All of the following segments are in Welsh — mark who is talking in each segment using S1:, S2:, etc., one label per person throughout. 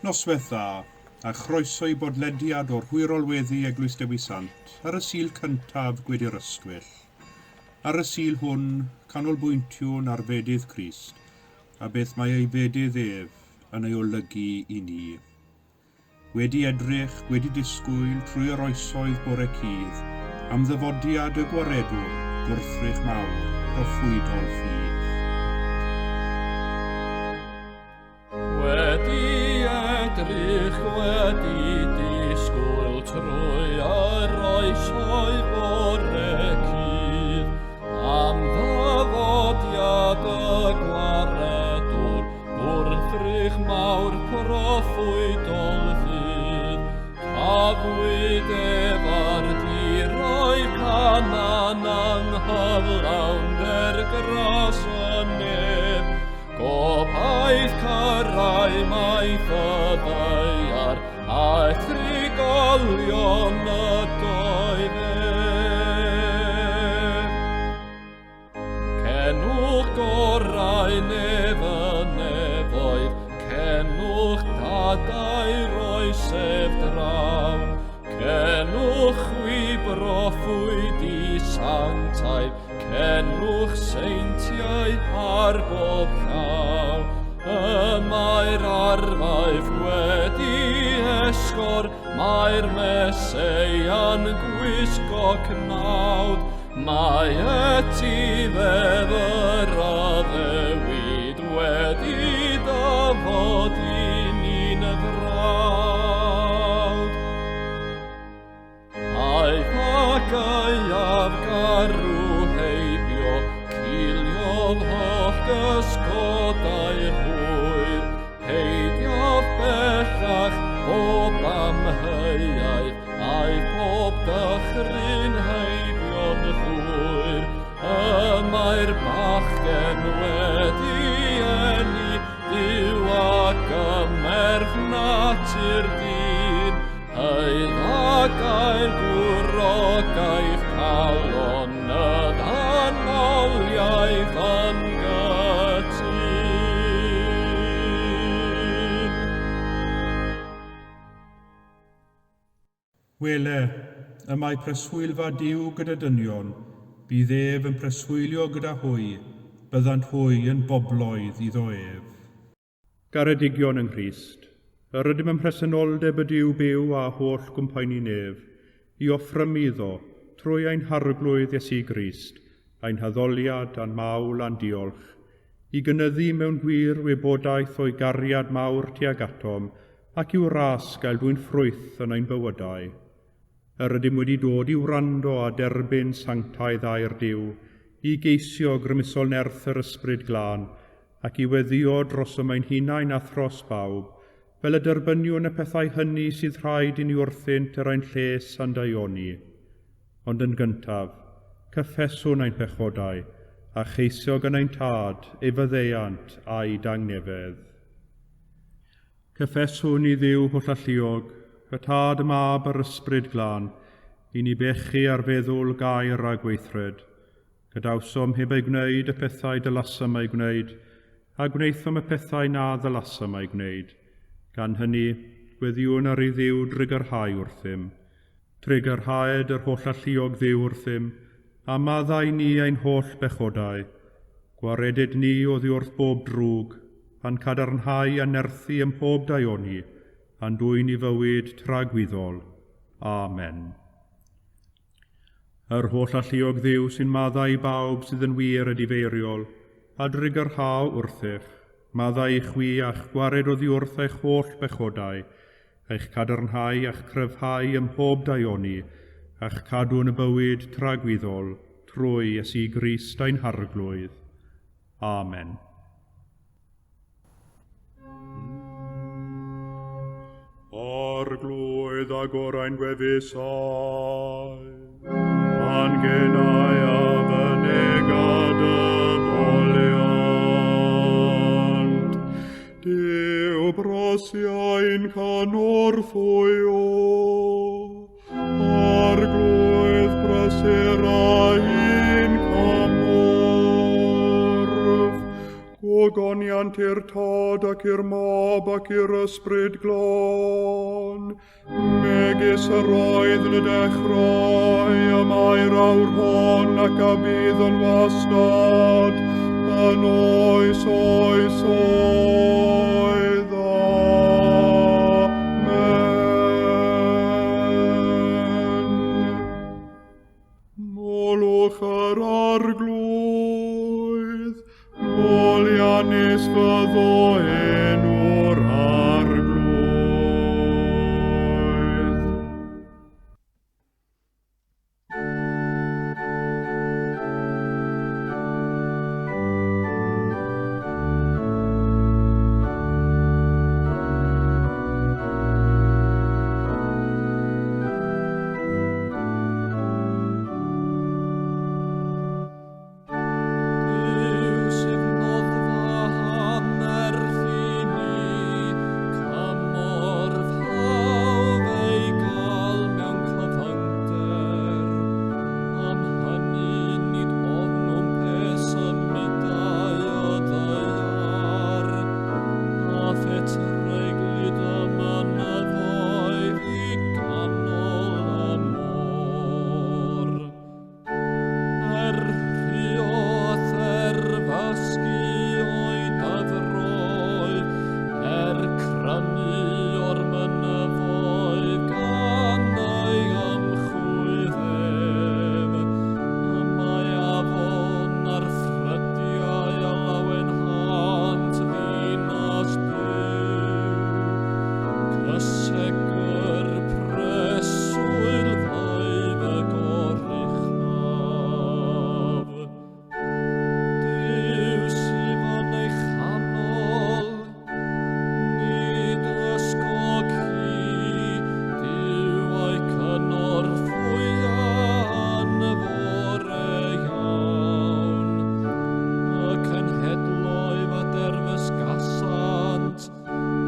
S1: Noswaith dda, a chroeso i bodlediad o'r Hwyrol Weddi Eglwys Dewi Sant ar y Sul cyntaf gwedi'r Ystwyll. Ar y Sul hwn, canolbwyntiwn ar fedydd Crist a beth mae ei fedydd ef yn ei olygu i ni. Wedi edrych, wedi disgwyl trwy yr oesoedd bore cudd, am ddyfodiad y Gwaredwr, gwrthrych mawr, proffwydol ffydd.
S2: Wedi edrych, wedi disgwyl trwy yr oesoedd bore cudd, am ddyfodiad y Gwaredwr, Gwrthrych mawr proffwydol fydd, cafwyd ef ar dirau Canaan anghyflawnder gras y nef. Gobaith cyrau maith y ddaear, a thrigolion ydoedd ef. Cenwch gorau nef y nefoedd, cenwch dadau roes ef draw. Cenwch chwi broffwydi sanctaidd, cenwch seintiau ar bob llaw. Y mae'r arfaeth wedi esgor, Mae'r Meseia'n gwisgo cnawd, mae etifedd yr addewid wedi dyfod i ni'n frawd. Aeth a gaeaf garw heibio, ciliodd holl gysgodau hwyr, Peidiodd bellach bob amheuaeth, aeth pob dychryn heibio'n llwyr. Y mae'r bachgen wedi eni, Duw a gymerth natur dyn, hyd a gael gwrogaeth calon y ddanoliaeth yn gytûn.
S1: Wele, y mae preswylfa Duw gyda dynion, bydd ef yn preswylio gyda hwy, byddant hwy yn bobloedd iddo ef. Garedigion yng Nghrist, yr ydym ym mhresenoldeb y Duw byw a holl gwmpaenu nef, i offrymu iddo, trwy ein Harglwydd Iesu Grist, ein haddoliad a'n mawl a'n diolch, i gynyddu mewn gwir wybodaeth o'i gariad mawr tuag atom, ac i'w ras gael dwyn ffrwyth yn ein bywydau. Yr ydym wedi dod i wrando a derbyn sanctaidd air Duw, i geisio grymusol nerth yr Ysbryd Glân, ac i weddïo drosom ein hunain a thros bawb, fel y derbyniwn y pethau hynny sydd rhaid i ni wrthynt er ein lles a'n daioni. Ond yn gyntaf, cyffeswn ein pechodau, a cheisio gan ein Tad ei faddeuant a'i dangnefedd. Cyffeswn i Dduw Hollalluog, y Tad, y Mab a'r Ysbryd Glân, i ni bechu ar feddwl, gair a gweithred. Gadawsom heb eu gwneud y pethau dylasom eu gwneud, a gwnaethom y pethau na ddylasom eu gwneud. Gan hynny, gweddïwn ar i Dduw drugarhau wrthym. Trugarhaed yr Hollalluog Dduw wrthym, a maddau ni ein holl bechodau. Gwareded ni oddi wrth bob drwg, a'n cadarnhau a nerthu ym mhob daioni, a'n dwyn i fywyd tragwyddol. Amen. Yr holl alluog Dduw sy'n maddau i bawb sydd yn wir edifeiriol, a drugarhau wrthych, maddau i chwi a'ch gwared oddi wrth eich holl bechodau, eich cadarnhau a'ch cryfhau ym mhob daioni, a'ch cadw yn y bywyd tragwyddol, trwy Iesu Grist ein Harglwydd. Amen. Arglwydd agor ein gwefusau, a'n genau a fynega dy foliant. Duw brosiau'n cynorthwyo, Arglwydd brysur ein cymorth. Gogoniant i'r Tad. Tad ac i'r Mab ac i'r Ysbryd Glân, megis yr oedd yn y dechrau, y mae'r awr hon ac a bydd yn wastad, yn oes oes oedd. Amen. Molwch yr Arglwydd, moliannus fyddo enw'r Arglwydd.
S2: Duw sydd noddfa anerth i ni, cymorth hawdd ei gael mewn cyfyngder. Am hynny nid ofnwn pe symudai y ddaear, a phetreiglid y mynyddoedd i ganol y môr. Er rhuodd er fasgu o'i dyfroedd, er crynu o'r mynyddoedd gan ei ymchwydd ef. Y mae afon a'r ffrydiau a lawenhant ddinas Duw. Cysegr preswylfaoedd y goruchaf. Duw sydd yn ei chanol, nid ysgog hi, Duw a'i cynorthwya yn fore iawn. Y cenhedloedd a derfysgasant,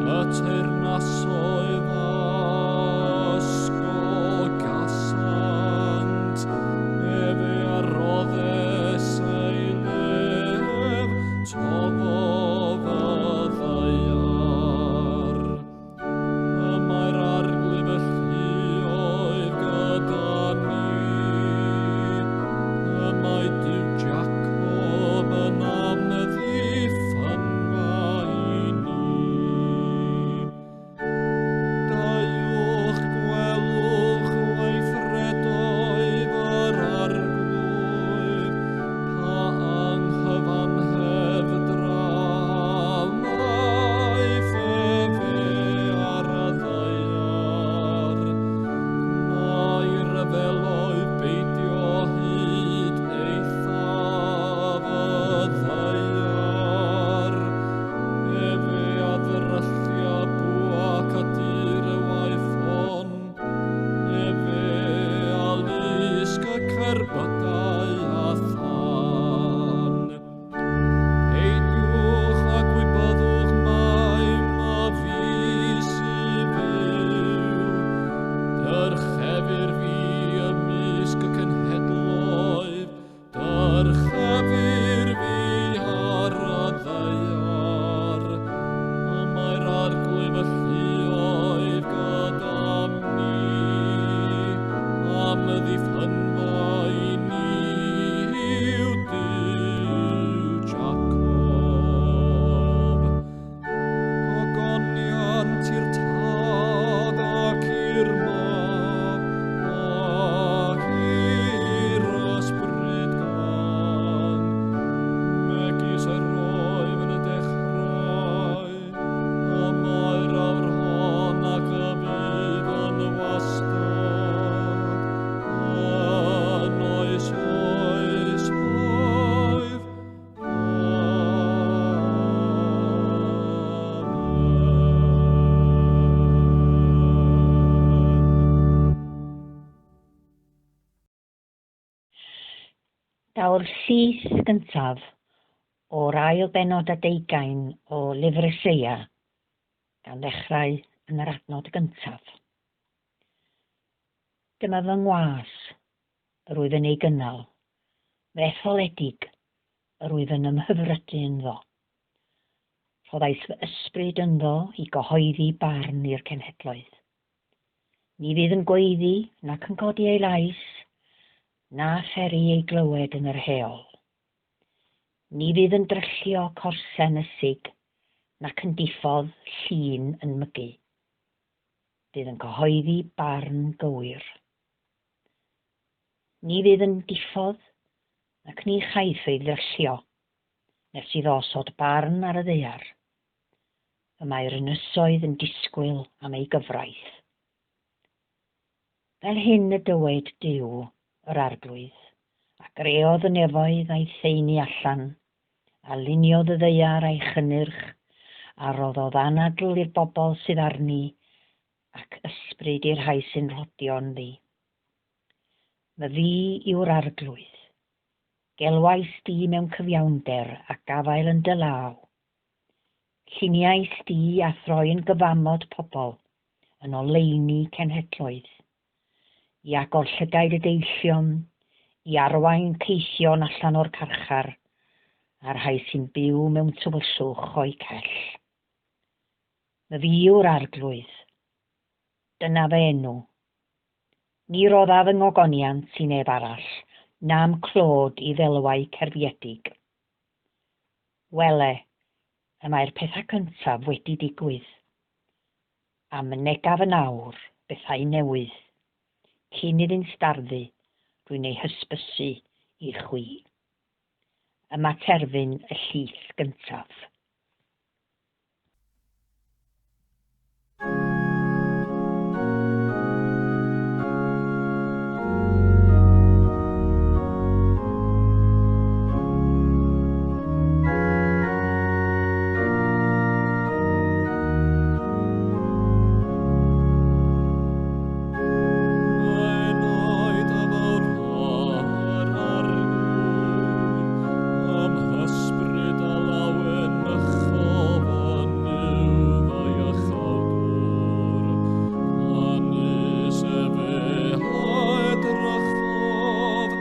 S2: y teyrnasoedd a ysgogasant, efe a roddes ei lef, tofodd y ddaear. Y mae'r Arglwydd y lluoedd gyda ni. Y mae Duw Jacob yn amddiffynfa i ni. Daiwch gwelwch weithredoedd yr Arglwydd, pa anghyfanheddra wnaeth efe ar y ddaear. Gwna i ryfeloedd beidio hyd eithaf y ddaear. Efe a ddryllia bwa cadir y waith hon, efe a lusg y cerbydau a thân. Peidiwch a gwybyddwch mai ma fi sydd fyw. Dyrchefir fi ymysg y cenhedloedd, dyrchefir fi ar y ddaear. Y mae'r Arglwydd y lluoedd gyda ni, amddiffynfa i ni yw Duw Jacob. Gogoniant i'r Tad ac i'r Mab ac i'r Ysbryd Glân, megis yr oedd yn y dechrau, y mae'r awr hon ac y bydd yn wastad, yn oes oes oedd. Amen.
S3: Daw'r llith gyntaf o'r ail bennod a deugain o Lyfr Eseia, gan ddechrau yn yr adnod gyntaf. Dyma fy ngwas, yr wyf yn ei gynnal, fy etholedig, yr wyf yn ymhyfrydu ynddo. Rhoddais fy ysbryd ynddo i gyhoeddi barn i'r cenhedloedd. Ni fydd yn gweiddi nac yn codi ei lais, na pheri ei glywed yn yr heol. Ni fydd yn dryllio corsen ysig, nac yn diffodd llun yn mygu. Bydd yn cyhoeddi barn gywir. Ni fydd yn diffodd, ac ni chaiff ei ddryllio, nes iddo osod barn ar y ddaear. Y mae'r ynysoedd yn disgwyl am ei gyfraith. Fel hyn y dywed Duw, yr Arglwydd, a greodd y nefoedd a'i theini allan, a luniodd y ddaear a'i chynnyrch, a roddodd anadl i'r bobl sydd arni, ac ysbryd i'r rhai sy'n rhodio ynddi. Myfi yw'r Arglwydd. Gelwais di mewn cyfiawnder a gafael yn dy law. Lluniais di a throi yn gyfamod pobl, yn oleuni cenhedloedd. I agor llygaid y deillion, i arwain caethion allan o'r carchar, a'r rhai sy'n byw mewn tywyllwch o'u cell. Myfi yw'r Arglwydd. Dyna fy enw. Ni roddaf fy ngogoniant i neb arall, na'm clod i ddelwau cerfiedig. Wele, y mae'r pethau cyntaf wedi digwydd, a mynegaf yn awr bethau newydd, cyn iddynt darfu, rwy'n eu hysbysu i chwi. Yma terfyn y llith gyntaf.
S2: Enaid a fawrha'r Arglwydd, am hysbryd a lawenychodd yn Nuw fy Iachawdwr. Canys efe a edrychodd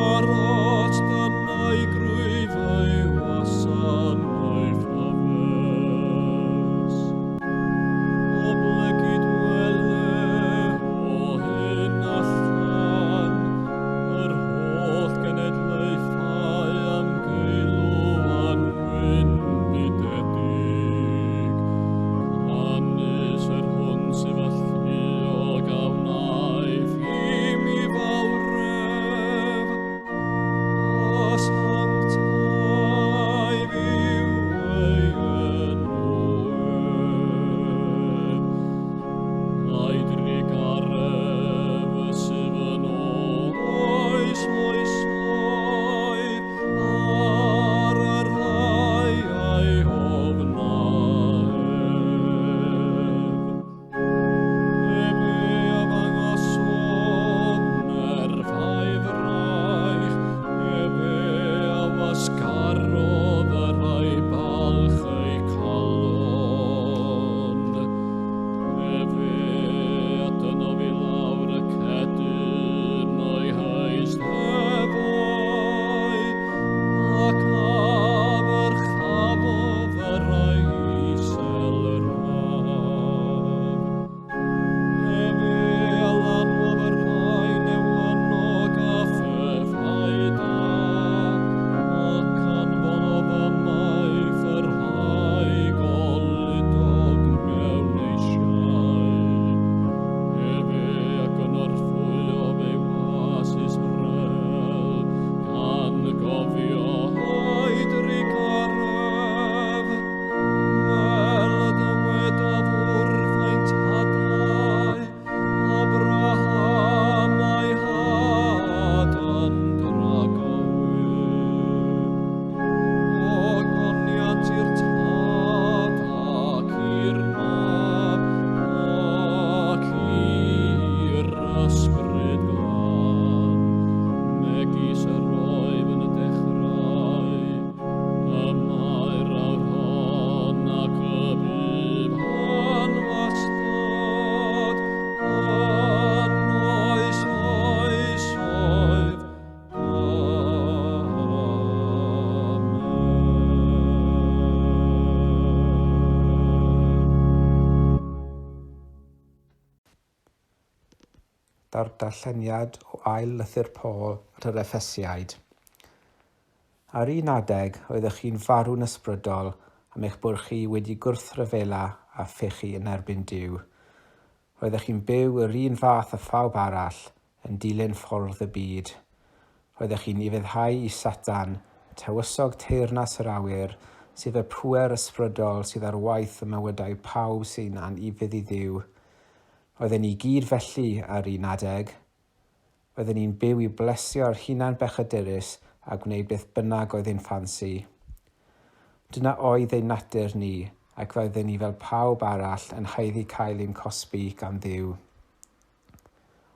S2: ar at dannau grwyf ei wasanaeth hyfys. Oblegid wele o hyn allan yr holl genedlaethau am geilw anwendidedig. Canys yr hwn sydd alluog a wnaeth i mi fawredd, a sanctaidd yw ei enw ef. A'i drugaredd sydd yn oes oesoedd, ar y rhai a'i ofna ef. Efe a ddangosodd nerth a'i fraich, efe a wasgarodd y rhai balch eu calon. Efe a dynnodd i lawr y cedyrn o'i heisteddau, ac a ddyrchafodd y rhai isel raf. Efe a lanwodd y rhai newynog â phethau da, ac anfonodd ymaith y rhai goludog mewn eisiau. Efe a gynorthwyodd ei was Israel, gan gofio ei drugaredd, fel y dywedodd wrth ein tadau, Abraham a'i had yn dragywydd. Ogoniant i'r Tad ac i'r Mab ac i'r Ysbryd Glân, megis yr oedd yn y dechrau, y mae'r awr hon ac y bydd yn wastad, yn oes oesoedd.
S4: Darlleniad o ail lythyr Paul at yr Effesiaid. Ar un adeg, oeddech chi'n farw'n ysbrydol am eich bod chi wedi gwrthryfela a phechu yn erbyn Duw. Roeddech chi'n byw yr un fath â phawb arall, yn dilyn ffordd y byd. Roeddech chi'n ufuddhau i Satan, tywysog teyrnas yr awyr, sef y pŵer ysbrydol sydd ar waith ym mywydau pawb sy'n anufudd i Dduw. Roedden ni gyd felly ar un adeg. Roedden ni'n byw i blesio'r hunan bechadurus a gwneud beth bynnag oedd ein ffansi. Dyna oedd ein natur ni, ac roedden ni fel pawb arall yn haeddu cael ein cosbi gan Dduw.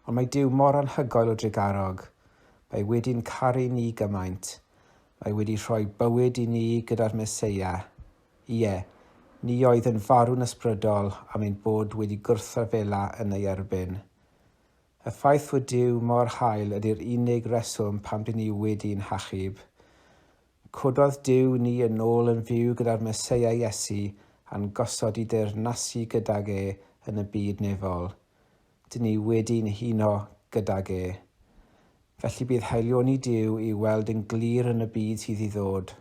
S4: Ond mae Duw mor anhygoel o drugarog. Mae wedi'n caru ni gymaint. Mae wedi rhoi bywyd i ni gyda'r Meseia. Ie, ni oedd yn farw'n ysbrydol am ein bod wedi gwrthryfela yn ei erbyn. Y ffaith fod Duw mor hael ydy'r unig reswm pam dyn ni wedi'n hachub. Cododd Duw ni yn ôl yn fyw gyda'r Meseia Iesu a'n gosod i deyrnasu gydag e yn y byd nefol. Dyn ni wedi'n huno gydag e. Felly bydd haelioni Duw i'w weld yn glir yn y byd sydd i ddod.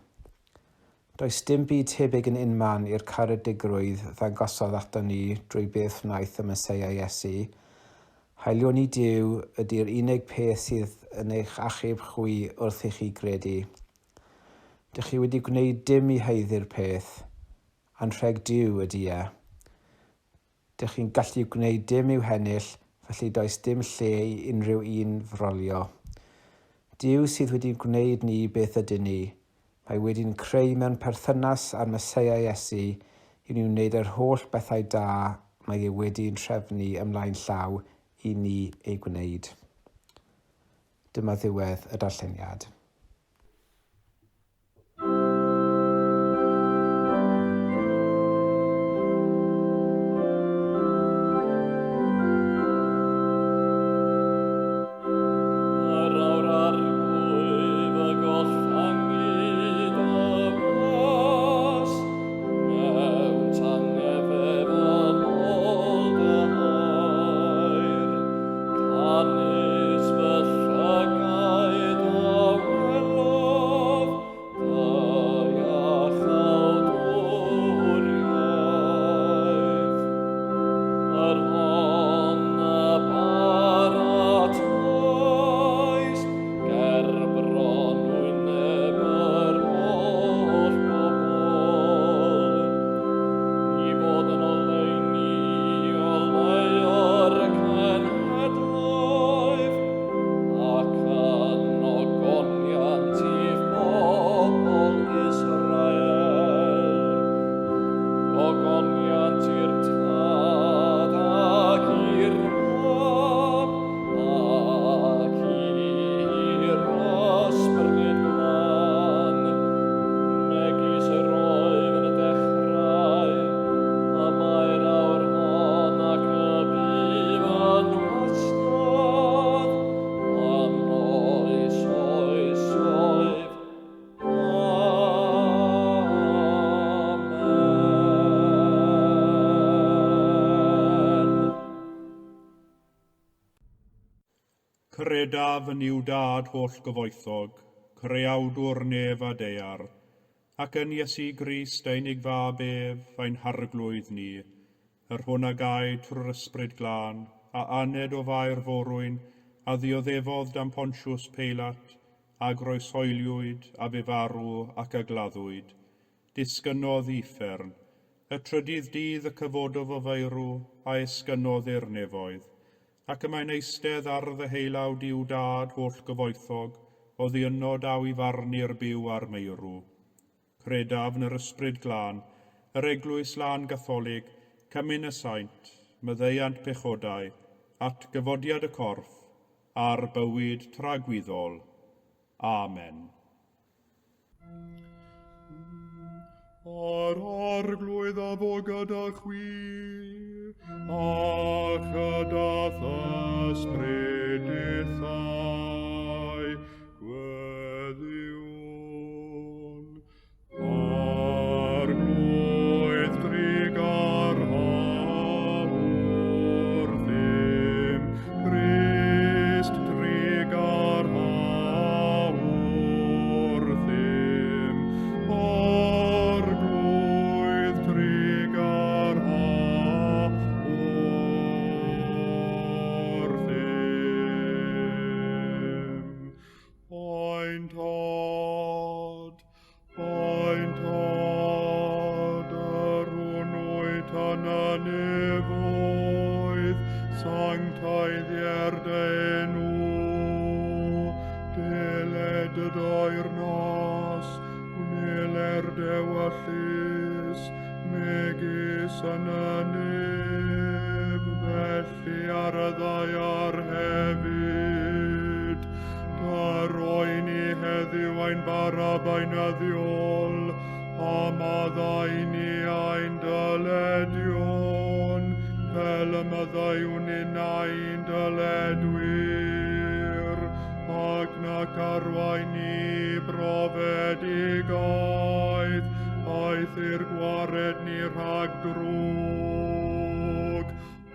S4: Does dim byd tebyg yn unman i'r caredigrwydd ddangosodd aton ni drwy beth wnaeth y Meseia Iesu. Haelioni Duw ydy'r unig peth sydd yn eich achub chwi wrth i chi gredu. Dych chi wedi gwneud dim i haeddu'r peth. Anrheg Duw ydy e. Dych chi'n gallu gwneud dim i'w hennill, felly does dim lle i unrhyw un frolio. Duw sydd wedi gwneud ni beth ydyn ni. Mae wedi'n creu mewn perthynas â'r Meseia Iesu i ni wneud yr holl bethau da mae e wedi'n trefnu ymlaen llaw i ni eu gwneud. Dyma ddiwedd y darlleniad.
S1: Credaf yn Nuw Dad holl-gyfoethog, Creawdwr nef a daear, ac yn Iesu Grist ei unig Fab ef, ein Harglwydd ni, yr hwn a gaed trwy'r Ysbryd Glân, a aned o Fair Forwyn, a ddioddefodd dan Pontius Peilat, a groeshoeliwyd, a bu farw, ac a gladdwyd. Disgynnodd i uffern. Y trydydd dydd y cyfododd o feirw, a esgynnodd i'r nefoedd. Ac y mae'n eistedd ar ddeheulaw Duw Dad holl-gyfoethog, oddi yno daw i farnu'r byw a'r meirw. Credaf yn yr Ysbryd Glân, yr Eglwys Lân Gatholig, cymun y saint, maddeuant pechodau, atgyfodiad y corff, a'r bywyd tragwyddol. Amen.
S5: A'r Arglwydd a fo gyda chwi, a chyda th'ysbryd dithau, gweddiwn. Arglwydd drugarha wrthym, Crist. er dy enw. Deled y deyrnas, gwneler dewyllys, megis yn y nef, felly ar y ddaear hefyd. Daroi ni heddiw ein bara beunyddiol, a maddau ni ein dyledion, fel y maddeuwn ninnau'n dyledwyr, ac nac arwain ni brofedigaeth, aeth i'r gwared ni rhag drwg.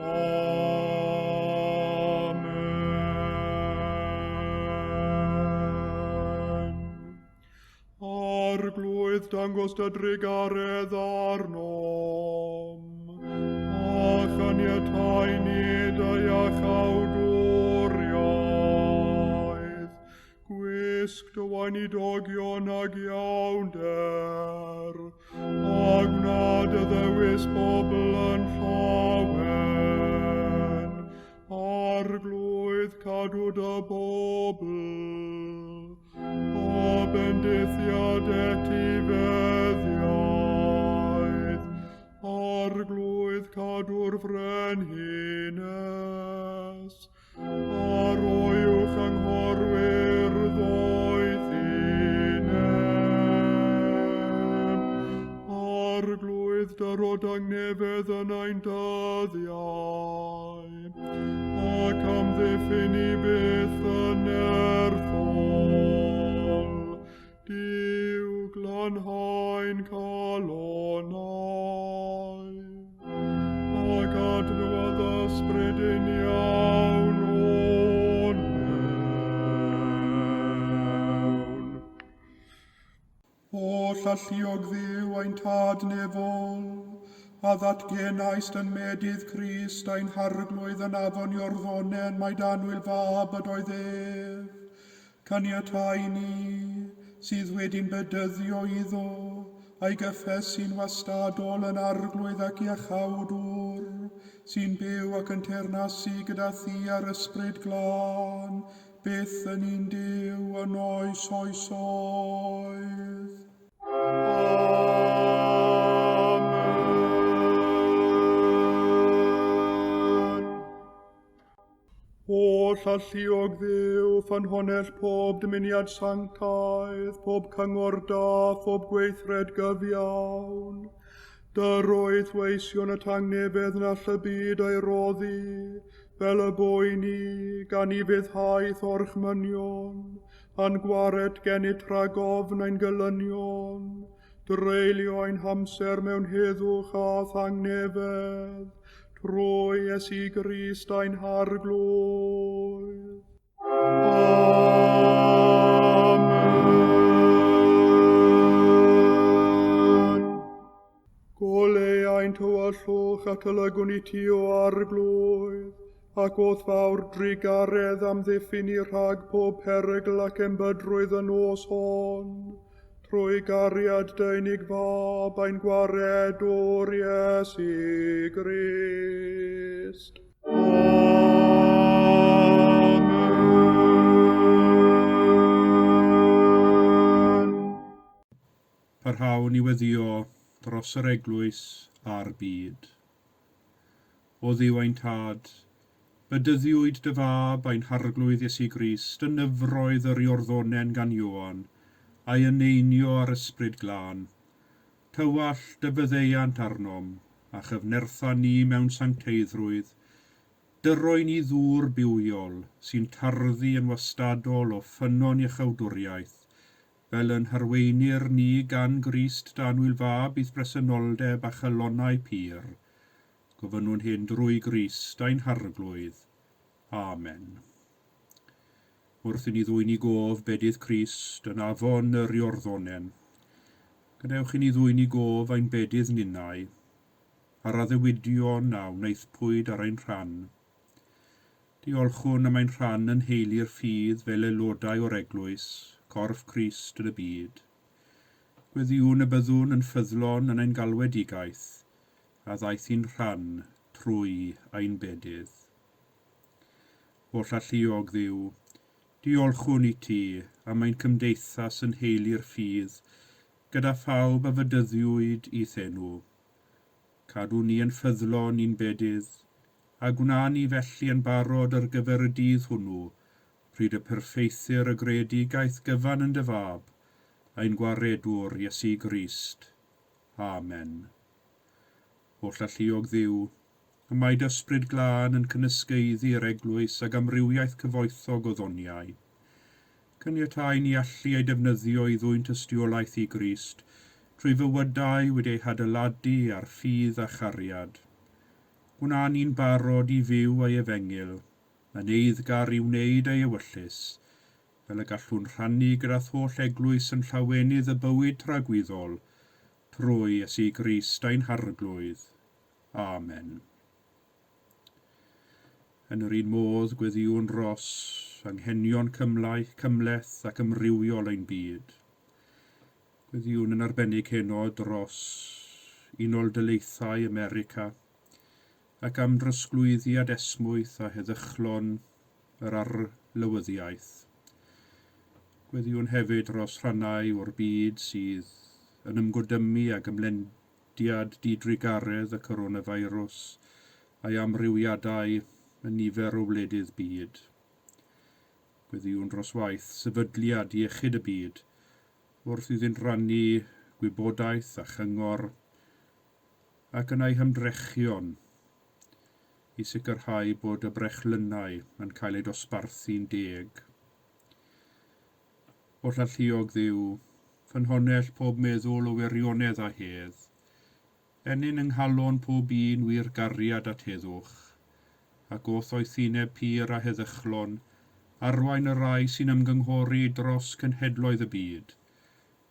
S5: Amen. Arglwydd, dangos dy drugaredd arnom, a chaniatáu ni dy iachawdwriaeth. Gwisg dy weinidogion ag iawnder, a gwna dy ddewis bobl yn llawen. Arglwydd, cadw dy bobl, a bendithiad etifeddiaeth. Arglwydd, cadw'r frenhines, a roi uwch anghorwyr ddoethineb. Arglwydd, dyro dangnefedd yn ein dyddiau, ac amddiffyn i byth yn nerthol. Duw, glanhau'n calonnau, ac adnewyddu ysbryd uniawn o'n mewn. O alluog Dduw ein Tad nefol, a ddatgenaist yn medydd Crist ein harglwydd yn afon Iorddonen mai d'annwyl fab ydoedd ef. Caniatáu ni, sydd wedi'n bedyddio iddo, a'i gyffesu'n wastadol yn arglwydd ac iachawdwr, sy'n byw ac yn teyrnasu gyda thi a'r ysbryd glân, byth yn un Duw yn oes oesoedd. Amen. Holl alluog Dduw, ffynhonnell pob dymuniad sanctaidd, pob cyngor da, phob gweithred gyfiawn. Dyroedd weision y tangnefedd na all y byd ei roddi, fel y boi ni, gan i fuddhaeth orchmynion, a'n gwared gennyt rhag ofn ein gelynion, dreulio ein hamser mewn heddwch a thangnefedd, trwy Iesu Grist ein harglwydd. Amen. Goleu ein tywyllwch at y lygwn i ti o arglwydd, ac o'th fawr drugaredd amddiffyn i rhag pob perygl ac embydrwydd y nos hon, trwy gariad dy unig fab ein gwaredwr Iesu Grist. Amen.
S1: Parhawn i weddïo dros yr eglwys a'r byd. O Dduw ein Tad, bedyddiwyd dy fab ein harglwydd Iesu Grist yn nyfroedd yr Iorddonen gan Ioan, a'i eneinio ar ysbryd glân. Tywallt dy fyddeiant arnom, a chyfnertha ni mewn sancteiddrwydd, dyroi ni ddŵr bywiol sy'n tarddu yn wastadol o ffynnon iachawdwriaeth, fel yn harweinir ni gan Grist d'annwyl fab i'th bresenoldeb a chalonnau pur. Gofynnwn hyn drwy Grist ein harglwydd. Amen. Wrth i ni ddwyn i gof bedydd Crist yn afon yr Iorddonen, gadewch i ni ddwyn i gof ein bedydd ninnau, a'r addewidion a wnaethpwyd ar ein rhan. Diolchwn am ein rhan yn heulu'r ffydd fel aelodau o'r eglwys, corff Crist yn y byd. Gweddïwn y byddwn yn ffyddlon yn ein galwedigaeth, a ddaeth i'n rhan trwy ein bedydd. Holl alluog Dduw, diolchwn i ti am ein cymdeithas yn nheulu'r ffydd, gyda phawb a fedyddiwyd i'th enw. Cadw ni yn ffyddlon i'n bedydd, a gwna ni felly yn barod ar gyfer y dydd hwnnw, pryd y perffeithir y greadigaeth gyfan yn dy Fab, ein Gwaredwr Iesu Grist. Amen. Holl alluog Dduw, y mae dy Ysbryd Glân yn cynysgaeddu yr eglwys ag amrywiaeth cyfoethog o ddoniau. Caniatáu ni allu ei defnyddio i ddwyn tystiolaeth i Grist, trwy fywydau wedi eu hadeiladu ar ffydd a chariad. Gwna ni'n barod i fyw ei efengyl, yn eiddgar i wneud ei ewyllys, fel y gallwn rhannu gyda'r holl eglwys yn llawenydd y bywyd tragwyddol, trwy Iesu Grist ein Harglwydd. Amen. Yn yr un modd, gweddïwn dros anghenion cymhleth, cymhleth ac amrywiol ein byd. Gweddïwn yn arbennig heno dros Unol Daleithiau America ac am drosglwyddiad esmwyth a heddychlon yr arlywyddiaeth. Gweddïwn hefyd dros rhannau o'r byd sydd yn ymgodymu ag ymlediad didrugaredd y coronavirus a'i amrywiadau yn nifer o wledydd byd. Gweddïwn dros waith sefydliad iechyd y byd wrth iddynt rannu gwybodaeth a chyngor ac yn eu hymdrechion i sicrhau bod y brechlynnau yn cael eu dosbarthu'n deg. Holl alluog Dduw, ffynhonnell pob meddwl o wirionedd a hedd, ennyn yng nghalon pob un wir gariad at heddwch, ac o'th oethineb pur a heddychlon, arwain y rhai sy'n ymgynghori dros cenhedloedd y byd,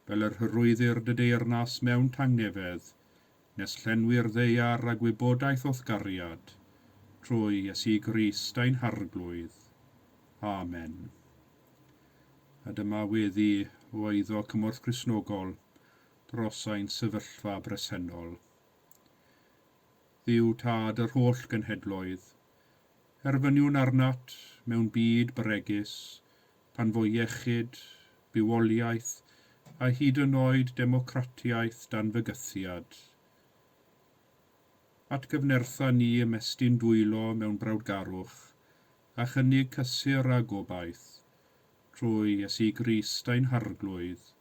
S1: fel yr hyrwyddir dy deyrnas mewn tangnefedd, nes llenwi'r ddaear â gwybodaeth o'th gariad, trwy Iesu Grist ein Harglwydd. Amen. A dyma weddi o eiddo Cymorth Cristnogol dros ein sefyllfa bresennol. Dduw Tad yr holl genhedloedd, erfyniwn arnat mewn byd bregus, pan fo iechyd, bywoliaeth a hyd yn oed democratiaeth dan fygythiad. Atgyfnertha ni ymestyn dwylo mewn brawdgarwch, a chynnig cysur a gobaith, trwy Iesu Grist ein Harglwydd.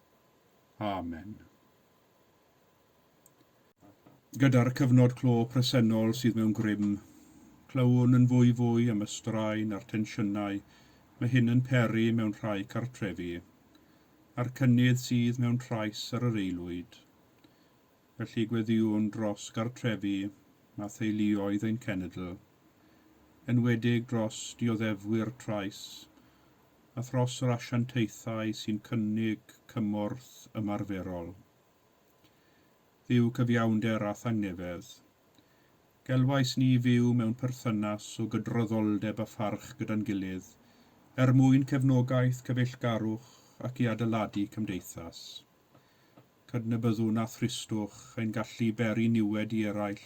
S1: Amen. Gyda'r cyfnod clo presennol sydd mewn grym, clywwn yn fwy fwy am y straen a'r tensiynau mae hyn yn peri mewn rhai cartrefi, a'r cynnydd sydd mewn trais ar yr aelwyd. Felly gweddïwn dros gartrefi a theuluoedd ein cenedl, enwedig dros dioddefwyr trais a thros yr asiantaethau sy'n cynnig cymorth ymarferol. Dduw cyfiawnder a thangnefedd. Gelwais ni fyw mewn perthynas o gydraddoldeb a pharch gyda'n gilydd, er mwyn cefnogaeth, cyfeillgarwch ac i adeiladu cymdeithas. Cydnabyddwn a thristwch ein gallu beri niwed i eraill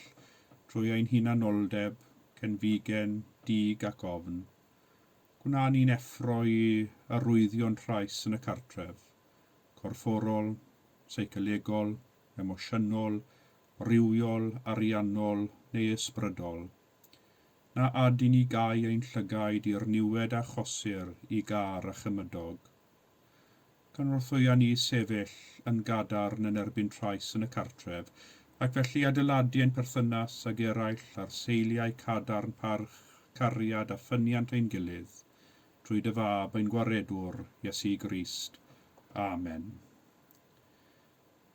S1: trwy ein hunanoldeb, cenfigen, dig ac ofn. Gwna ni'n effro i arwyddion trais yn y cartref, corfforol, seicolegol, emosiynol, rhywiol, ariannol neu ysbrydol. Na ad i ni gau ein llygaid i'r niwed achosir i gar a chymydog. Cynorthwya ni sefyll yn gadarn yn erbyn trais yn y cartref, ac felly adeiladu ein perthynas ag eraill ar seiliau cadarn parch, cariad a ffyniant ein gilydd, trwy dy Fab ein Gwaredwr, Iesu Grist. Amen.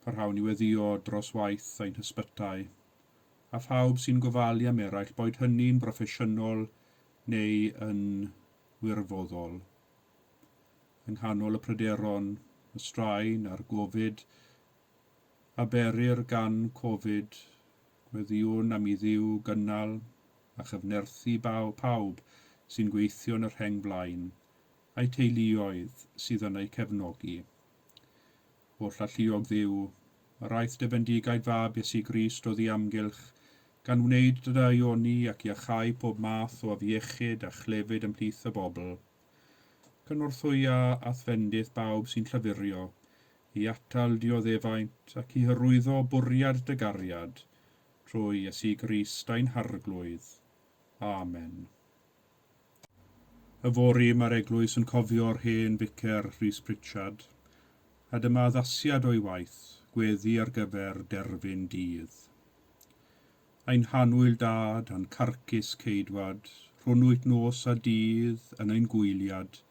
S1: Parhawn i weddïo dros waith ein hysbytai, a phawb sy'n gofalu am eraill, boed hynny'n broffesiynol neu yn wirfoddol. Yng nghanol y pryderon, y straen a'r gofid a berir gan Covid, gweddïwn am i Dduw gynnal a chyfnerthu pawb sy'n gweithio yn y rheng flaen, a'u teuluoedd sydd yn eu cefnogi. Holl alluog Dduw, yr aeth dy fendigaid Fab Iesu Grist oddi amgylch gan wneud dy daioni ac iachau pob math o afiechyd a chlefyd ymhlith y bobl. Cynorthwya a'th fendith bawb sy'n llafurio, i atal dioddefaint ac i hyrwyddo bwriad dy gariad, trwy Iesu Grist ein Harglwydd. Amen. Yfory mae'r eglwys yn cofio'r hen ficer Rhys Pritchard, a dyma addasiad o'i waith, gweddi ar gyfer derfyn dydd. Ein hannwyl dad a'n carcus ceidwad, rhwn wyt nos a dydd yn ein gwyliad,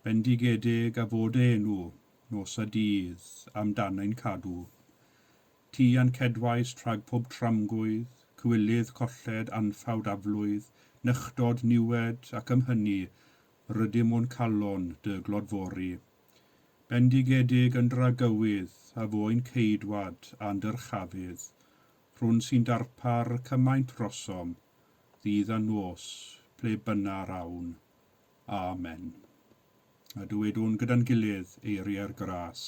S1: bendigedig a fod dy enw, nos a dydd, am dan ein cadw. Ti a'n cedwaist rhag pob tramgwydd, cywilydd, colled, anffawd, aflwydd, nychdod, niwed, ac am hynny, rydym o'n calon dy glodfori. Bendigedig yn dragywydd a fo ein ceidwad a'n dyrchafydd, rhwn sy'n darpar cymaint drosom, ddydd a nos, ple bynna'r awn. Amen. A dywedwn gyda'n gilydd eiriau'r gras.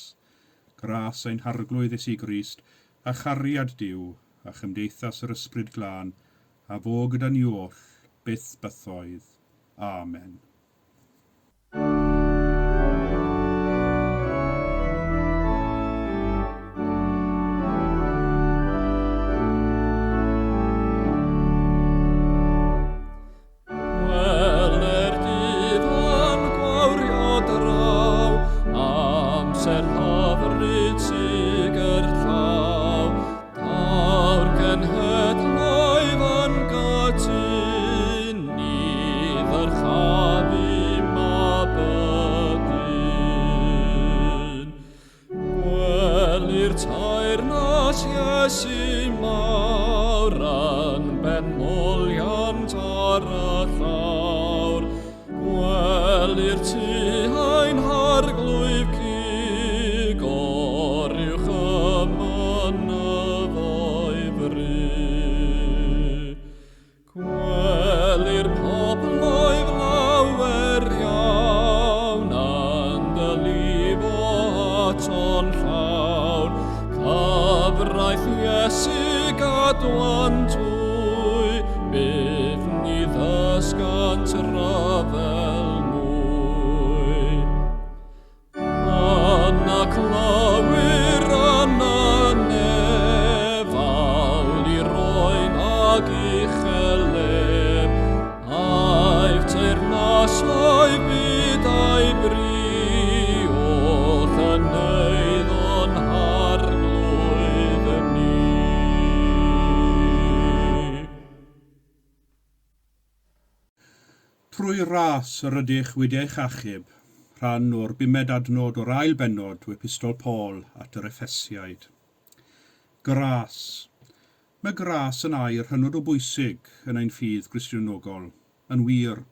S1: Gras ein Harglwydd Iesu Grist, a chariad Duw, a chymdeithas yr Ysbryd Glân, a fo gyda ni oll, byth bythoedd. Amen.
S2: Wele'r dydd yn gwawrio draw, amser hyfryd sy gerllaw. Daw'r cenhedloedd yn gytûn, ni ddyrchafu mab y dyn. Gwelir teyrnas Iesu mawr yn benmoliant ar y llawr. Gwelir tu ein harglwydd cig oruwch y mynyddoedd fry. Gwelir pobloedd lawer iawn yn dylifo ato'n llawn. Cyfraith Iesu gadwant hwy, byth ni ddysgant ryfel mwy. Yna clywir yn y nef awl i roen ag uchel lef, aif teyrnasoedd byd a'i bri, oll yn eiddo'n harglwydd ni.
S1: Trwy ras yr ydych wedi eich achub, rhan o'r bumed adnod o'r ail bennod o Epistol Paul at yr Effesiaid. Gras. Mae gras yn air hynod o bwysig yn ein ffydd Gristionogol. Yn wir,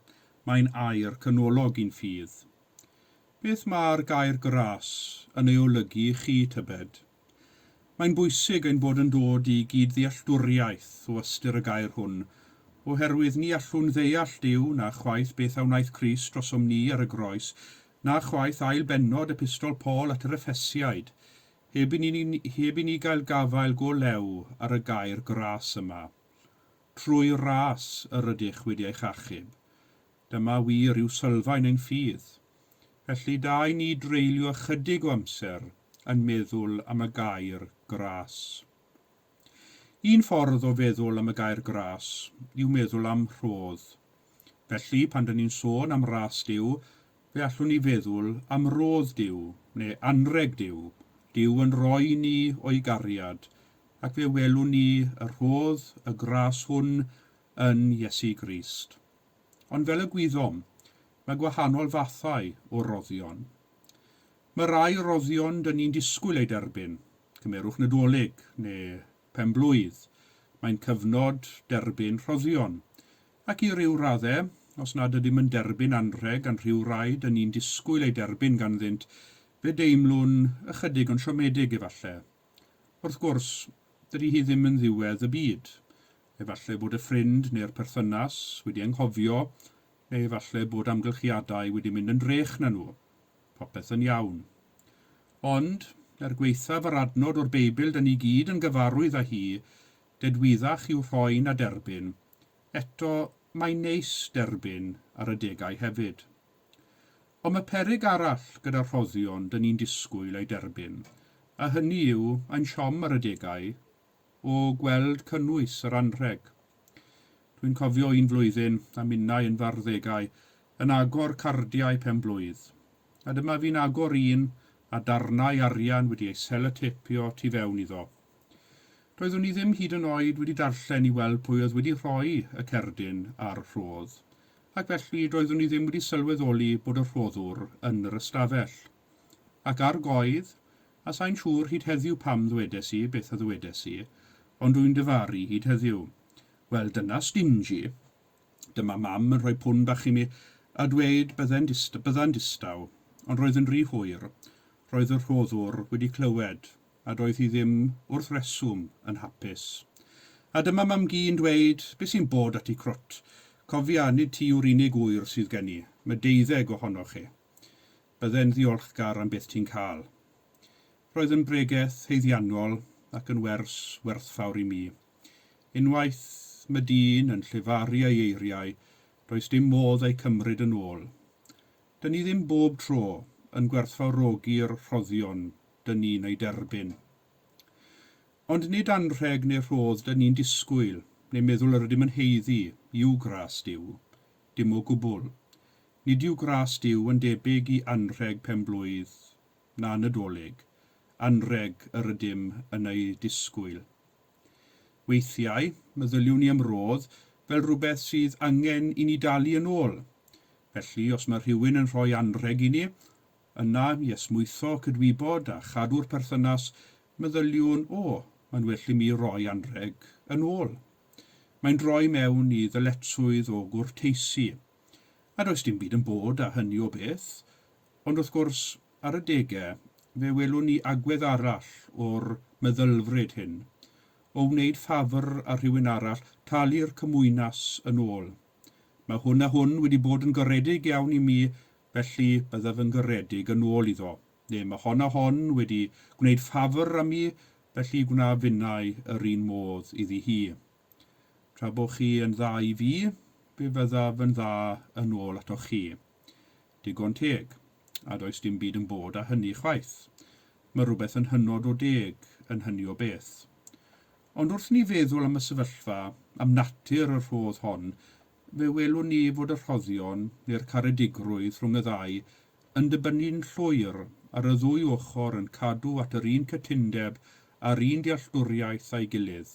S1: mae'n air canolog i'n ffydd. Beth mae'r gair gras yn ei olygu i chi, tybed? Mae'n bwysig ein bod yn dod i gyd-ddealltwriaeth o ystyr y gair hwn, oherwydd ni allwn ddeall Duw na chwaith beth a wnaeth Crist drosom ni ar y groes, na chwaith ail bennod Epistol Paul at yr Effesiaid, heb i ni, heb i ni gael gafael go lew ar y gair gras yma. Trwy ras yr ydych wedi eich achub. Dyma wir yw sylfaen ein ffydd. Felly da i ni dreulio ychydig o amser yn meddwl am y gair gras. Un ffordd o feddwl am y gair gras yw meddwl am rhodd. Felly, pan dyn ni'n sôn am ras Duw, fe allwn ni feddwl am rodd Duw, neu anrheg Duw, Duw yn rhoi ni o'i gariad, ac fe welwn ni y rhodd, y gras hwn, yn Iesu Grist. Ond fel y gwyddom, mae gwahanol fathau o roddion. Mae rai roddion dyn ni'n disgwyl eu derbyn, cymerwch Nadolig neu pen-blwydd, mae'n cyfnod derbyn rhoddion. Ac i ryw raddau, os nad ydym yn derbyn anrheg gan rhyw rai dyn ni'n disgwyl ei derbyn ganddynt, fe deimlwn ychydig yn siomedig efallai. Wrth gwrs, dydy hi ddim yn ddiwedd y byd. Efallai bod y ffrind neu'r perthynas wedi anghofio, neu efallai bod amgylchiadau wedi mynd yn drech na nhw. Popeth yn iawn. Ond, er gwaethaf yr adnod o'r Beibl dyn ni gyd yn gyfarwydd â hi, Dedwyddach i'w rhoi na derbyn, eto mae'n neis derbyn ar adegau hefyd. Ond mae peryg arall gyda'r rhoddion dyn ni'n disgwyl eu derbyn, a hynny yw ein siom ar adegau o gweld cynnwys yr anrheg. Dwi'n cofio un flwyddyn, a minnau yn fy arddegau, yn agor cardiau pen-blwydd. A dyma fi'n agor un a darnau arian wedi eu selotepio tu fewn iddo. Doeddwn i ddim hyd yn oed wedi darllen i weld pwy oedd wedi rhoi y cerdyn a'r rhodd, ac felly doeddwn i ddim wedi sylweddoli bod y rhoddwr yn yr ystafell. Ac ar goedd, a sai'n siŵr hyd heddiw pam ddwedes i beth a ddwedes i, ond dwy'n dyfaru hyd heddiw. Wel, dyna stingy. Dyma mam yn rhoi pwn bach i mi a dweud bydde'n dist bydda'n distaw, ond roedd yn rhy hwyr. Roedd y rhoddwr wedi clywed a doedd hi ddim wrth reswm yn hapus. A dyma mam-gu'n dweud, Be sy'n bod â ti crwt? Cofia, nid ti yw'r unig ŵyr sydd gen i, mae deuddeg ohonoch chi. Bydde'n ddiolchgar am beth ti'n cael. Roedd yn bregeth haeddiannol ac yn wers werthfawr i mi. Unwaith mae dyn yn llefaru ei eiriau, does dim modd eu cymryd yn ôl. Dyn ni ddim bob tro yn gwerthfawrogi'r rhoddion dyn ni'n eu derbyn. Ond nid anrheg neu rhodd dyn ni'n disgwyl neu meddwl yr ydym yn haeddu yw gras Duw. Dim o gwbl. Nid yw gras Duw yn debyg i anrheg pen-blwydd na Nadolig, anrheg yr ydym yn ei disgwyl. Weithiau, meddyliwn ni am rodd fel rhywbeth sydd angen i ni dalu yn ôl. Felly, os mae rhywun yn rhoi anrheg i ni, Yna, i esmwytho cydwybod a chadw'r perthynas, meddyliwn, 'O, mae'n well i mi roi anrheg yn ôl. Mae'n droi mewn i ddyletswydd o gwrteisi. A does dim byd yn bod â hynny o beth. Ond wrth gwrs, ar adegau, fe welwn ni agwedd arall o'r meddylfryd hyn, o wneud ffafr â rhywun arall, talu'r cymwynas yn ôl. Mae hwn a hwn wedi bod yn garedig iawn i mi Felly, byddaf yn garedig yn ôl iddo. Neu, mae hon a hon wedi gwneud ffafr â mi, felly gwnaf finnau yr un modd iddi hi. Tra bo chi yn dda i fi, fe fyddaf yn dda yn ôl atoch chi. Digon teg. A does dim byd yn bod â hynny chwaith. Mae rhywbeth yn hynod o deg yn hynny o beth. Ond wrth ni feddwl am y sefyllfa, am natur y rhodd hon, fe welwn ni fod y rhoddion, neu'r caredigrwydd rhwng y ddau, yn dibynnu'n llwyr ar y ddwy ochr yn cadw at yr un cytundeb a'r un dealltwriaeth â'i gilydd.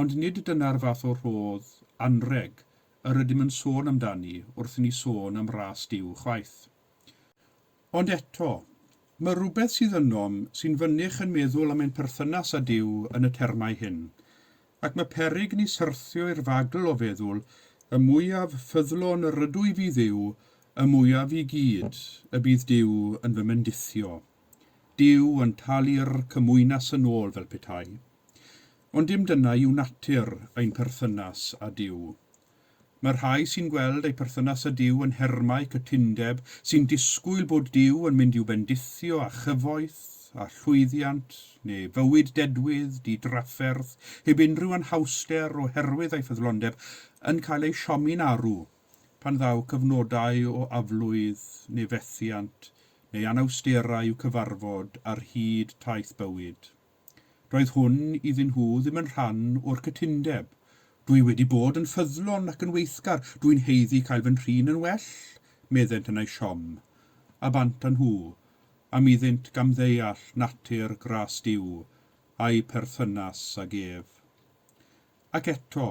S1: Ond nid dyna'r fath o rhodd, anrheg, yr ydym yn sôn amdani wrth i ni sôn am ras Duw chwaith. Ond eto, mae rhywbeth sydd ynom sy'n fynych yn meddwl am ein perthynas â Duw yn y termau hyn, ac mae peryg ni syrthio i'r fagl o feddwl, y mwyaf ffyddlon yr ydw i fi Dduw, y mwyaf i gyd y bydd Duw yn fy mendithio. Duw yn talu'r cymwynas yn ôl fel petai. Ond dim dyna yw natur ein perthynas â Duw. Mae'r rhai sy'n gweld eu perthynas â Duw yn nhermau cytundeb, sy'n disgwyl bod Duw yn mynd i'w bendithio â chyfoeth a llwyddiant, neu fywyd dedwydd, di-drafferth, heb unrhyw anhawster oherwydd ei ffyddlondeb, yn cael eu siomi'n arw pan ddaw cyfnodau o aflwydd neu fethiant neu anawsterau i'w cyfarfod ar hyd taith bywyd. Doedd hwn iddyn nhw ddim yn rhan o'r cytundeb. Dw i wedi bod yn ffyddlon ac yn weithgar, dw i'n haeddu cael fy nhrin yn well, meddent yn eu siom. A bant â nhw, am iddynt gamddeall natur gras Duw a'u perthynas ag ef. Ac eto,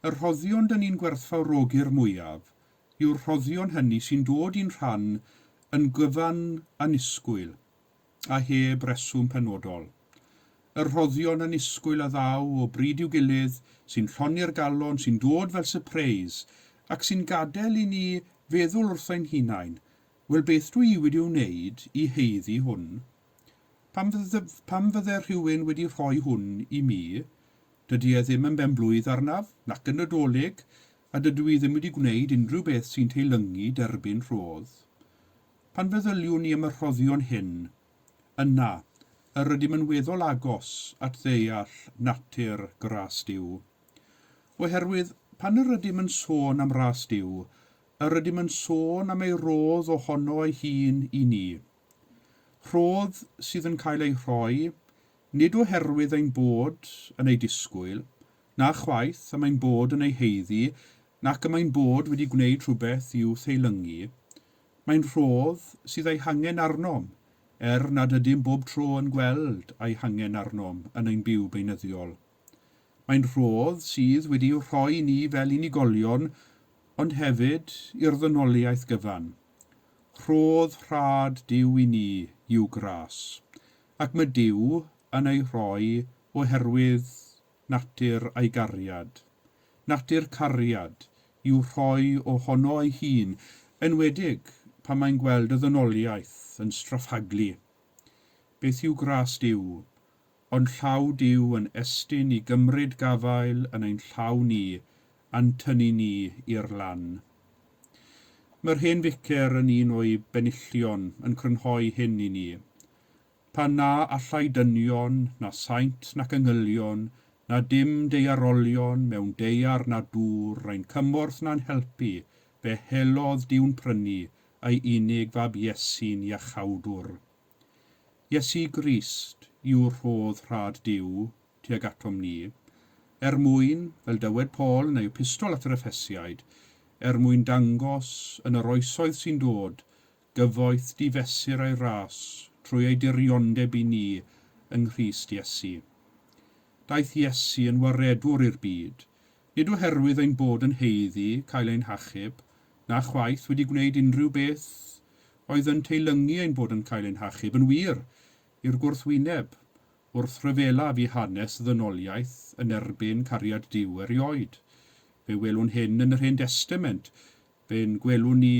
S1: y rhoddion dyn ni'n gwerthfawrogi'r mwyaf yw'r rhoddion hynny sy'n dod i'n rhan yn gyfan annisgwyl. a heb reswm penodol. Y rhoddion annisgwyl a ddaw o bryd i'w gilydd, sy'n llonni'r galon, sy'n dod fel sypreis, ac sy'n gadael i ni feddwl wrth ein hunain, 'Wel, beth dw i wedi wneud i haeddu hwn? Pam fydde, pam fydde rhywun wedi rhoi hwn i mi? Dydy e ddim yn ben-blwydd arnaf, nac yn Nadolig, a dydw i ddim wedi gwneud unrhyw beth sy'n teilyngu derbyn rhodd. Pan feddyliwn i am y rhoddion hyn, yna, yr ydym yn weddol agos at ddeall natur gras Duw. Oherwydd pan yr ydym yn sôn am ras Duw, yr ydym yn sôn am ei rodd ohono ei hun i ni. Rhodd sydd yn cael ei rhoi, nid oherwydd ein bod yn ei disgwyl, na chwaith am ein bod yn ei haeddu, nac am ein bod wedi gwneud rhywbeth i'w theilyngu. Mae'n rhodd sydd ei hangen arnom, er nad ydym bob tro yn gweld ei hangen arnom yn ein byw beunyddiol. Mae'n rhodd sydd wedi'w rhoi i ni fel unigolion, ond hefyd i'r ddynoliaeth gyfan. Rhodd rhad Duw i ni yw gras, ac mae Duw yn ei rhoi oherwydd natur a'i gariad. Natur cariad yw rhoi ohono ei hun, enwedig pan mae'n gweld y ddynoliaeth yn straffaglu. Beth yw gras Duw? Ond llaw Duw yn estyn i gymryd gafael yn ein llaw ni a'n tynnu ni i'r lan. Mae'r hen ficer yn un o'i benillion yn crynhoi hyn i ni. Pan na allai dynion, na saint nac angylion, na dim daearolion mewn daear na dŵr ein cymorth na'n helpu, fe helodd Duw'n prynu ei unig fab Iesu'n iachawdwr. Iesu Grist yw'r rhodd rhad Duw tuag atom ni, er mwyn, fel dywed Paul yn ei epistol at yr Effesiaid, er mwyn dangos yn yr oesoedd sy'n dod gyfoeth difesur ei ras trwy ei diriondeb i ni yng Nghrist Iesu. Daeth Iesu yn waredwr i'r byd, nid oherwydd ein bod yn haeddu cael ein hachub, na chwaith wedi gwneud unrhyw beth oedd yn teilyngu ein bod yn cael ein hachub, yn wir, i'r gwrthwyneb, wrth ryfela fu hanes y ddynoliaeth yn erbyn cariad Duw erioed. Fe welwn hyn yn yr Hen Destament, fe'n gwelwn ni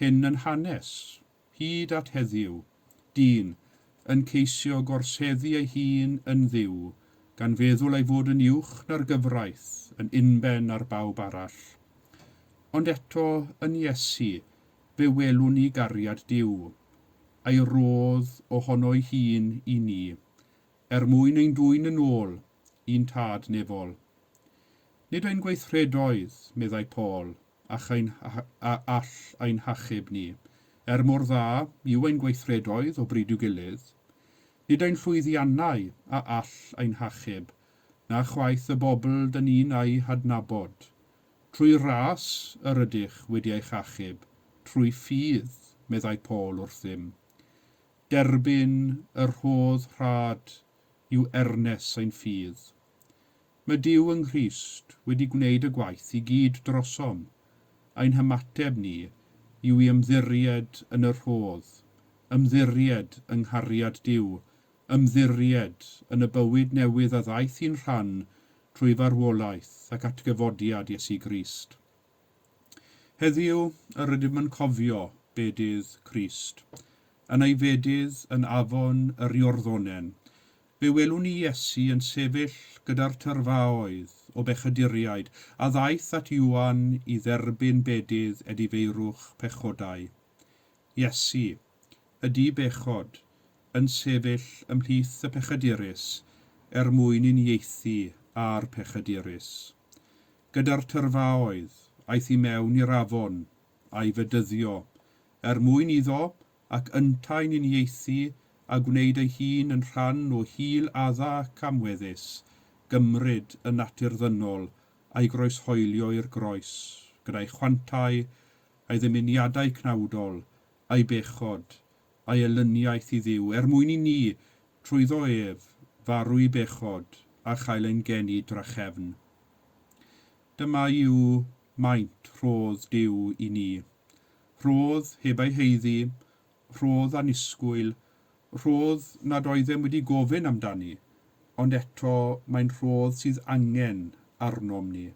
S1: hyn yn hanes, hyd at heddiw, dyn, yn ceisio gorseddu ei hun yn Dduw, gan feddwl ei fod yn uwch na'r gyfraith, yn unben ar bawb arall. Ond eto, yn Iesu, fe welwn ni gariad Duw, a'i rodd ohono'i hun i ni, er mwyn ein dwyn yn ôl i'n Tad nefol. Nid ein gweithredoedd, meddai Paul, ach ein, a all ein hachub ni, er mor dda yw ein gweithredoedd o bryd i'w gilydd. Nid ein llwyddiannau a all ein hachub, na chwaith y bobl dyn ni'n eu hadnabod. Trwy ras yr ydych wedi eich achub, trwy ffydd, meddai Paul wrthym. Derbyn y rhodd rhad yw ernes ein ffydd. Mae Duw yng Nghrist wedi gwneud y gwaith i gyd drosom. Ein hymateb ni yw i ymddiried yn y rhodd, ymddiried yng nghariad Duw, ymddiried yn y bywyd newydd a ddaeth i'n rhan trwy farwolaeth ac atgyfodiad Iesu Grist. Heddiw, yr ydym yn cofio bedydd Crist. Yn ei fedydd yn afon yr Iorddonen, fe welwn ni Iesu yn sefyll gyda'r tyrfaoedd o bechaduriaid a ddaeth at Ioan i dderbyn bedydd edifeirwch pechodau. Iesu, y di-bechod, yn sefyll ymhlith y pechadurus er mwyn uniaethu â'r pechadurus. Gyda'r tyrfaoedd, aeth i mewn i'r afon, a'i fedyddio, er mwyn iddo ac yntau'n uniaethu a gwneud ei hun yn rhan o hil Adda camweddus, gymryd y natur ddynol a'i groeshoelio i'r groes, gyda'i chwantau, a'i ddymuniadau cnawdol, a'i bechod, a'i elyniaeth i Dduw, er mwyn i ni, trwyddo ef, farw i bechod a chael ein geni drachefn. Dyma yw maint rhodd Duw i ni. Rhodd heb ei haeddu, rhodd annisgwyl, rhodd nad oeddem wedi gofyn amdani, ond eto mae'n rhodd sydd angen arnom ni.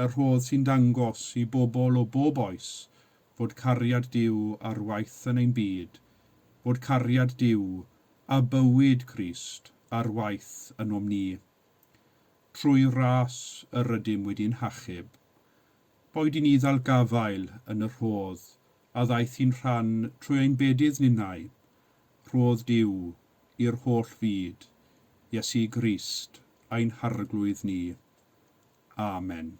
S1: Y rhodd sy'n dangos i bobl o bob oes fod cariad Duw ar waith yn ein byd, fod cariad Duw a bywyd Crist ar waith ynom ni. Trwy ras yr ydym wedi'n hachub. Boed i ni ddal gafael yn y rhodd a ddaeth i'n rhan trwy ein bedydd ninnau, rhodd Duw. i'r holl fyd, Iesu Grist, ein harglwydd ni. Amen.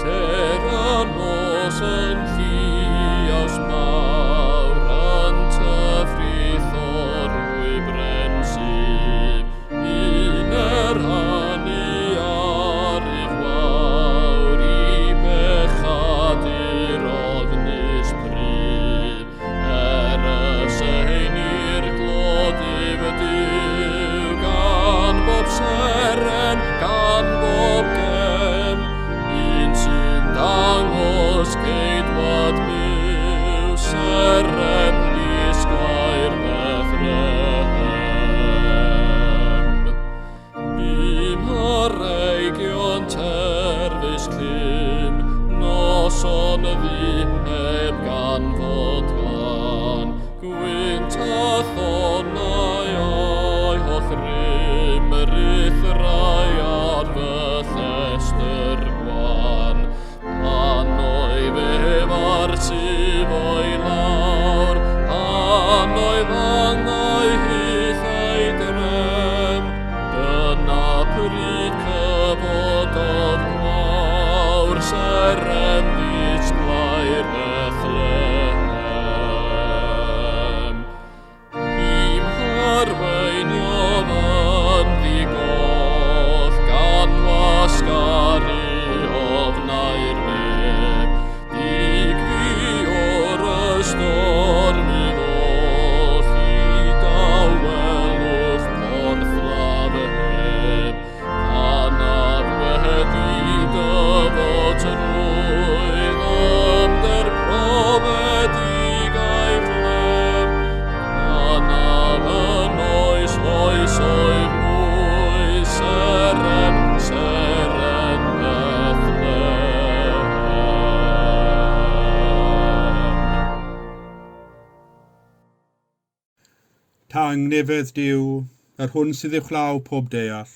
S2: Seren nos yn lliaws mawr yn tyfrith o'r wybren sydd un yr hanu ar ei fawr i bechadur ofnus pryf er y seinir glod if Duw gan bob seren, gan bob gem, un sy'n dangos ceidwad byw, seren ddisglair Bethlehem. Bum ar eigion terfysg llym, noson ddu heb ganfod glân, gwynt a thonnau a'i holl rym, ruthrau ar fy llestr gwan. Pan oedd ef ar sif o'i lawr, pan oedd angau hyll ei drem, dyna pryd cyfododd gwawr, seren ddisglair Bethlehem. I'm harweiniodd yn ddigoll, gan wasgaru ofnau'r neb. Dig fi o'r ystorm i ddoll, i dawelwch porthladd y heb. Canaf wedi dyfod trwy ddymder profedigaeth lem. Canaf yn oes oesoedd mwy, seren, seren Bethlehem.
S1: Tangnefedd Duw, yr hwn sydd uwchlaw pob deall,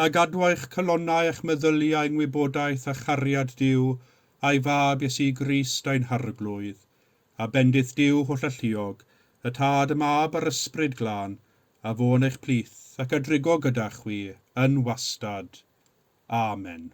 S1: a gadwa'ch calonnau a'ch meddyliau yng ngwybodaeth a chariad Duw, a'i fab Iesu Grist ein harglwydd, a bendith Duw hollalluog, y Tad, y Mab a'r Ysbryd Glân, a fo yn eich plith ac a drigo gyda chwi yn wastad. Amen.